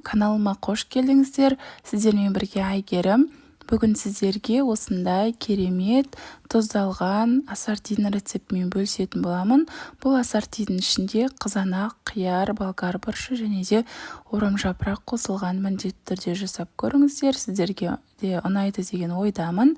Каналыма қош келдіңіздер! Сіздермен бірге Әйгерім. Бүгін сіздерге осындай керемет тұздалған ассортидің рецептімен бөлісетін боламын. Бұл ассортидің ішінде қызанақ, қияр, болгар бұрышы және де орамжапырақ қосылған. Міндетті түрде жасап көріңіздер, сіздерге де ұнайды деген ойдамын.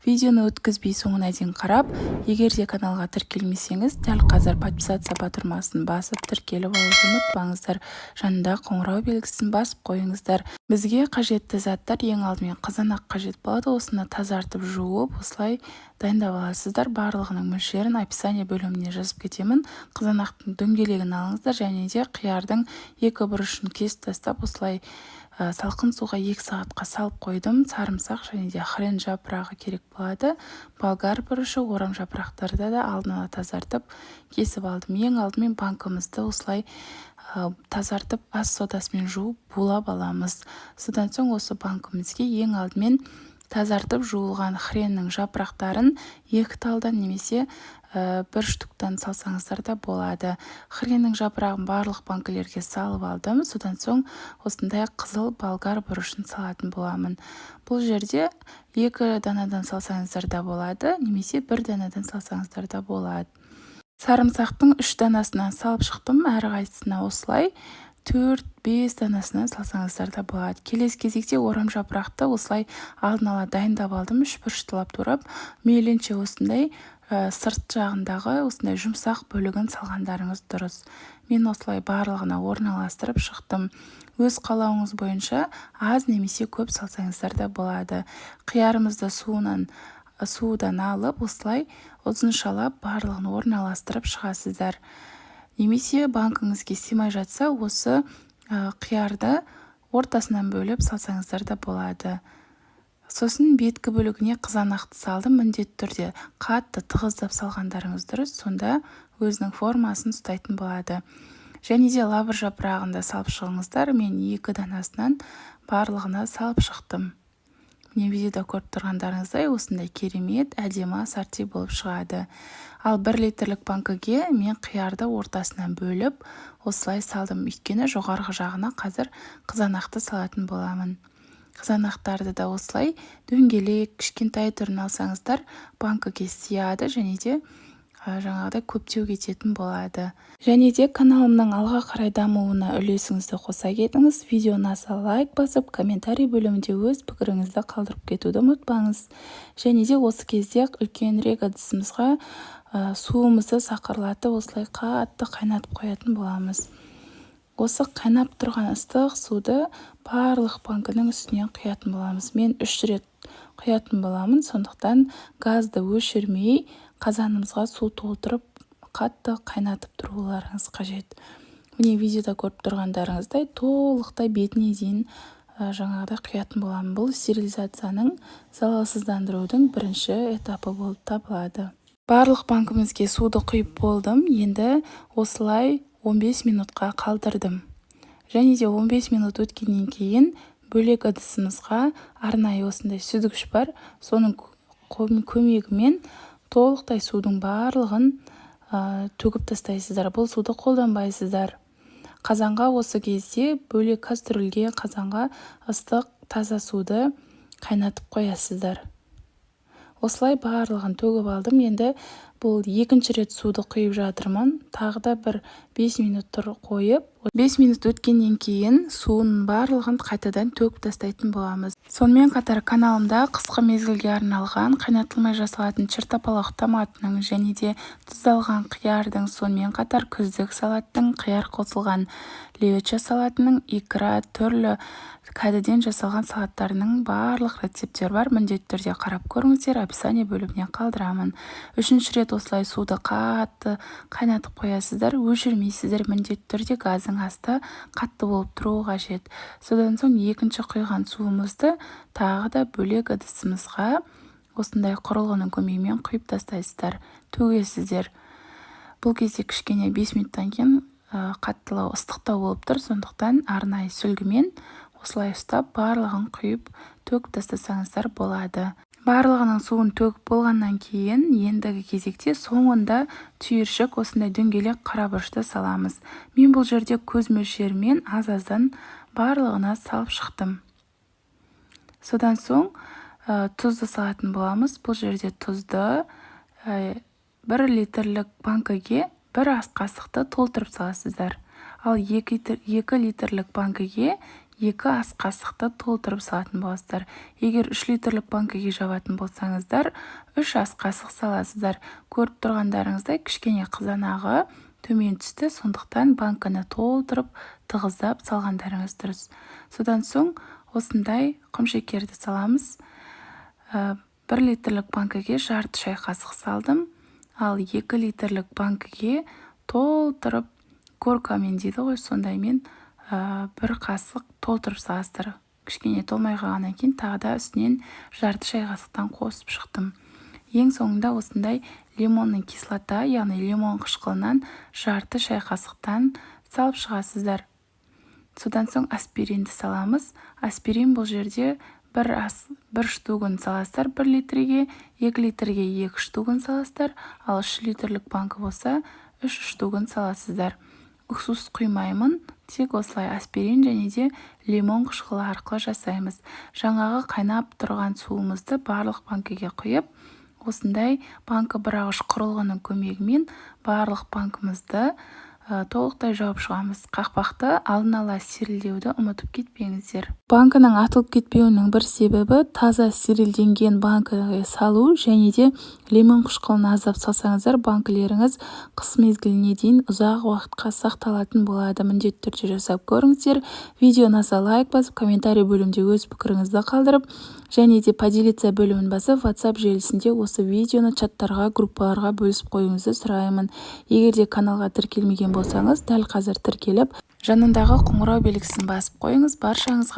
Видеоны өткізбей соңына дейін қарап, егер де каналға тіркелмесеңіз, дәл қазір «Подписаться» батырмасын басып, тіркеліп алуды ұмытпаңыздар. Жанында қоңырау белгісін басып қойыңыздар. Бізге қажетті заттар: ең алдымен қызанақ қажет болады. Осыны тазартып, жуып, осылай дайындап аласыздар. Барлығының мөлшерін описание бөліміне жазып кетемін. Қызанақтың дөңгелегін алыңыздар және де қиярдың екі бұрышын кесіп тастап, осылай салқын суға 2 сағатқа салып қойдым. Сарымсақ және де хрен жапырағы керек болады. Болгар бұрышы, орам жапырақтарды да алдын ала тазартып, кесіп алдым. Ең алдымен банкамызды осылай тазартып, ас содасымен жуып, булап аламыз. Содан соң осы банкімізге ең алдымен тазартып жуылған хреннің жапырақтарын екі талдан немесе бір штуктан салсаңыздар да болады. Хреннің жапырағын барлық банкілерге салып алдым. Содан соң осындай қызыл болгар бұрышын салатын боламын. Бұл жерде екі данадан салсаңыздар да болады немесе бір данадан салсаңыздар да болады. Сарымсақтың үш данасынан салып шықтым. Әрқайсысына осылай төрт, бес данасынан салсаңыздар да болады. Келесі кезекте орам жапырақты осылай алдын ала дайындап алдым, үш бұрыштылап турап. Мейлінше осындай сырт жағындағы осындай жұмсақ бөлігін салғандарыңыз дұрыс. Мен осылай барлығына орналастырып шықтым. Өз қалауыңыз бойынша аз немесе көп салсаңыздар да болады. Қиярымызды судан алып, осылай ұзыншалап барлығын орналастырып шығасыздар немесе банкіңізге сыймай жатса, осы қиярды ортасынан бөліп салсаңыздар да болады. Сосын беткі бөлігіне қызанақты салдым. Міндетті түрде қатты тығыздап салғандарыңыз дұрыс, сонда өзінің формасын ұстайтын болады. Және де лавр жапырағын да салып шығыңыздар. Мен екі данасынан барлығына салып шықтым. Міне, видеода көріп тұрғандарыңыздай, осындай керемет әдемі ассорти болып шығады. Ал 1 литрлік банкіге мен қиярды ортасынан бөліп, осылай салдым, өйткені жоғарғы жағына қазір қызанақты салатын боламын. Қызанақтарды да осылай дөңгелек, кішкентай түрін алсаңыздар, банкіге сияды және де жаңағыдай көптеу кететін болады. Және де каналымның алға қарай дамуына үлесіңізді қоса кетіңіз. Видео ұнаса, лайк басып, комментарий бөлімінде өз пікіріңізді қалдырып кетуді ұмытпаңыз. Және де осы кезде үлкенірек ыдысымызға суымызды сақырлатып, осылай қатты қайнатып қоятын боламыз. Осы қайнап тұрған ыстық суды барлық банкінің үстінен құятын боламыз. Мен үш рет құятын боламын, сондықтан газды өшірмей, қазанымызға су толтырып, қатты қайнатып тұруларыңыз қажет. Міне, видеода көріп тұрғандарыңыздай, толықтай бетіне дейін жаңағыдай құятын боламын. Бұл стерилизацияның, залалсыздандырудың бірінші этапы болып табылады. Барлық банкімізге суды құйып болдым. Енді осылай 15 минутқа қалдырдым. Және де 15 минут өткеннен кейін бөлек ыдысымызға арнайы осындай сүзгіш бар, соның көмегімен толықтай судың барлығын төгіп тастайсыздар. Бұл суды қолданбайсыздар. Қазанға осы кезде бөлек кастрюльге, қазанға ыстық таза суды қайнатып қоясыздар. Осылай барлығын төгіп алдым. Енді бұл екінші рет суды құйып жатырмын. Тағы да бір 5 минут тұр қойып, 5 минут өткеннен кейін суының барлығын қайтадан төгіп тастайтын боламыз. Сонымен қатар каналымда қысқы мезгілге арналған қайнатылмай жасалатын чертополох томатының және де тұздалған қиярдың, сонымен қатар күздік салаттың, қияр қосылған левеча салатының, икра, түрлі кәдіден жасалған салаттарының барлық рецепттері бар. Міндетті түрде қарап көріңіздер, описание бөліміне қалдырамын. Үшінші рет осылай суды қатты қайнатып қоясыздар, өшірмейсіздер. Міндетті түрде газдың асты қатты болып тұруы қажет. Содан соң екінші құйған суымызды тағы да бөлек ыдысымызға осындай құрылғының көмегімен құйып тастайсыздар, төгесіздер. Бұл кезде кішкене 5 минуттан кейін қаттылау, ыстықтау болып тұр, сондықтан арнайы сүлгімен осылай ұстап, барлығын құйып, төгіп тастасаңыздар болады. Барлығының суын төгіп болғаннан кейін ендігі кезекте соңында түйіршік осындай дөңгелек қара бұрышты саламыз. Мен бұл жерде көз мөлшерімен аз-аздан барлығына салып шығамын. Барлығына салып шықтым. Содан соң тұзды салатын боламыз. Бұл жерде тұзды 1 литрлік банкіге 1 ас қасықты толтырып саласыздар, ал 2 литрлік банкіге 2 ас қасықты толтырып салатын боласыздар. Егер 3 литрлік банкіге жабатын болсаңыздар, 3 ас қасық саласыздар. Көріп тұрғандарыңыздай, кішкене қызанағы төмен түсті, сондықтан банкіні толтырып, тығыздап салғандарыңыз дұрыс. Содан соң осындай құмшекерді саламыз. 1 литрлік банкіге жарты шай қасық салдым, ал 2 литрлік банкіге толтырып, горкамен дейді ғой, сондаймен 1 қасық толтырып саласыздар. Кішкене толмай қалғаннан кейін тағы да үстінен жарты шай қасықтан қосып шықтым. Ең соңында осындай лимонный кислота, яғни лимон қышқылынан жарты шай қасықтан салып шығасыздар. Содан соң аспиринді саламыз. Аспирин бұл жерде бір штугін саласыздар 1 литрге, 2 литрге екі штугін саласыздар, ал 3 литрлік банкі болса, үш штугін саласыздар. Уксус құймаймын, тек осылай аспирин және де лимон қышқылы арқылы жасаймыз. Жаңағы қайнап тұрған суымызды барлық банкіге құйып, осындай банкі бұрағыш құрылғының көмегімен барлық банкімізді толықтай жауып шығамыз. Қақпақты алдын ала стерилдеуді ұмытып кетпеңіздер. Банкінің атылып кетпеуінің бір себебі – таза стерилденген банкіге салу және де лимон қышқылын аздап салсаңыздар, банкілеріңіз қыс мезгіліне дейін ұзақ уақытқа сақталатын болады. Міндетті түрде жасап көріңіздер. Видео ұнаса, лайк басып, комментарий бөлімінде өз пікіріңізді қалдырып және де «Поделиться» бөлімін басып, WhatsApp желісінде осы видеоны чаттарға, группаларға бөлісіп қоюыңызды сұраймын. Егер де каналға тіркелмеген болсаңыз, дәл қазір тіркеліп, жанындағы қоңырау белгісін басып қойыңыз. Баршаңызға